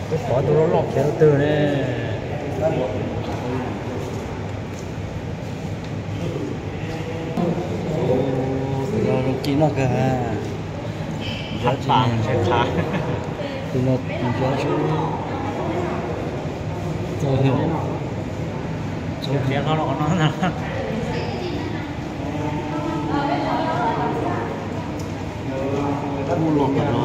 Twb pov tus loj loj khiav twg ne. Tus no zoo ci noj kawg ha. Tus no tus no txo hwm. Ub, los tom no,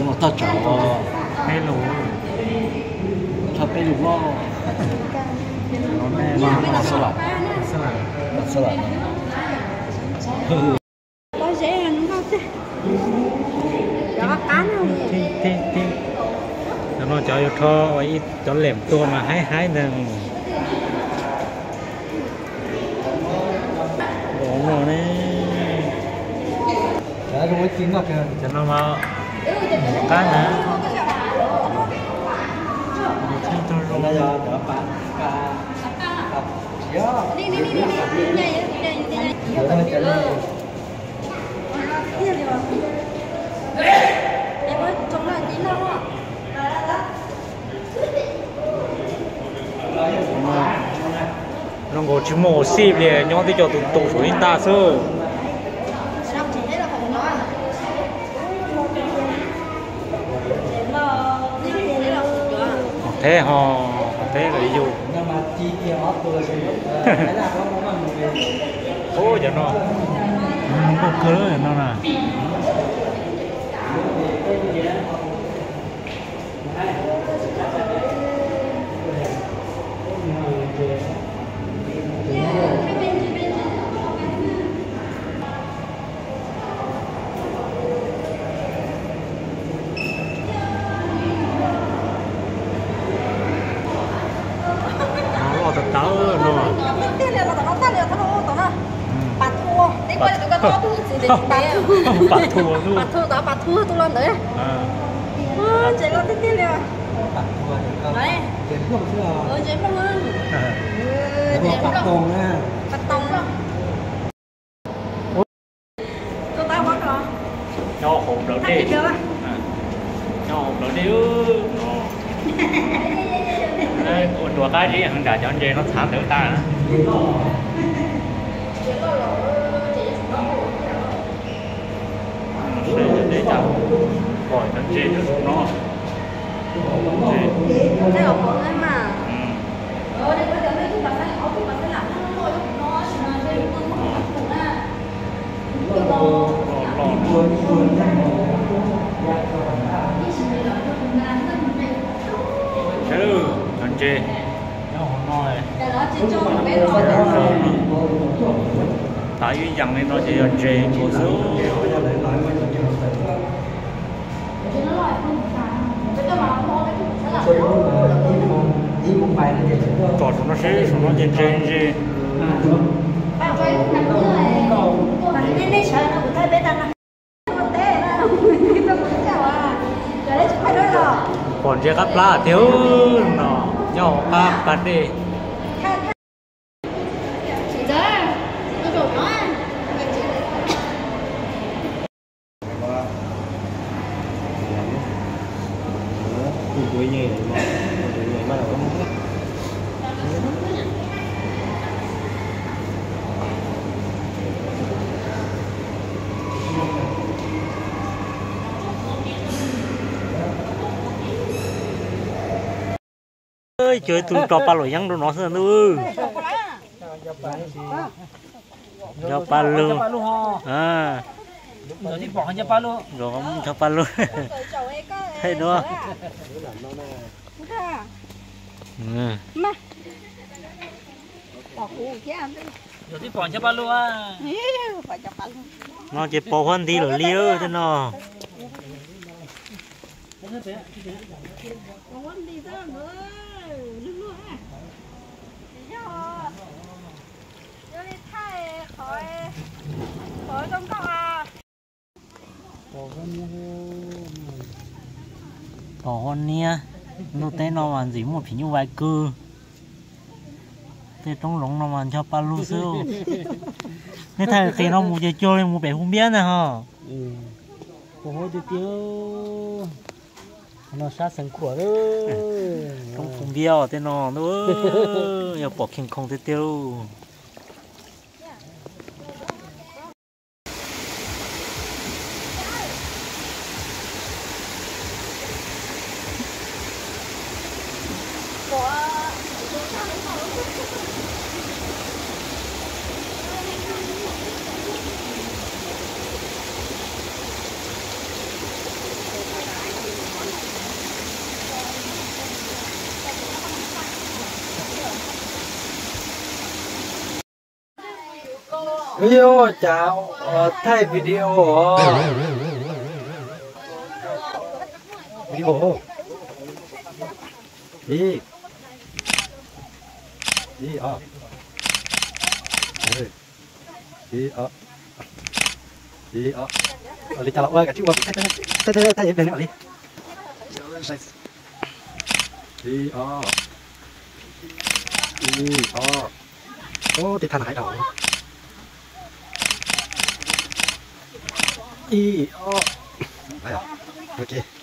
los toj tsam os. Peb lus, tshaj peb lus loj. Mas xab lam, xab lam no. Cov no cov yuav rho ua ib cov lem tua mas haib haib ntag. Npaum no ne. Cov no mas qab ntag. Zoo nkaus tsis muaj ua xij li, nyob twb cov tus tus saum ib ntaj xwb. Qhov theb ho, qhov theb lawv yug. Ub, cov no, nkauj kawg cov no na. Loj tawv tawv no. Pam thu, pam thu, pam thu, pam thu, tus los ntawd. Tsev loj tiag tiag li. Tsev Nplooj, tsev Nplooj, pam toog, pam toog. Nyob hauv plawv dej, nyob hauv plawv dej. Ua nruas qab zib heev nram cov ntses no txhav ntawd tag. Saib cov ntses, pom cov ntses no. Cov ntses, tas ib yam li no ces yog ntses nkaus xwb. Tsom saum no seb, saum no ces ntses ntses. Pom ntses qab plab tiag no, nyob hauv qab qab dej. Cuag ib tug tso paj luam yeeb rau no xwb ntuj. Ncho paj lug. Ncho paj lug. Hais dua. No ces pos huab nti lawm li tej no. Pos huab niab, ntuj teb no mas ntxim muaj phim nyuj vais kawg. Tej roob zoov no mas ncho paj lug xwb. Nej thaij qis no mus ces cuag li mus pem hu npiab ntag ho. Ua hauv tiag tiag, no sab xeev khuam lawm. Roob Phu Npiab tej no ntuj, yog pom kheej khoom tiag tiag lauj. Ui, cas thaij video os. Video. Ib, ib, ob. Ib, ob. Ib, ob. Ua li cas los ua, koj tsis ua, thaij thaij thaij thaij li. Ib, ob. Ib, ob. Ub, tej thaj no haib dhau. Ib, ob. Ok.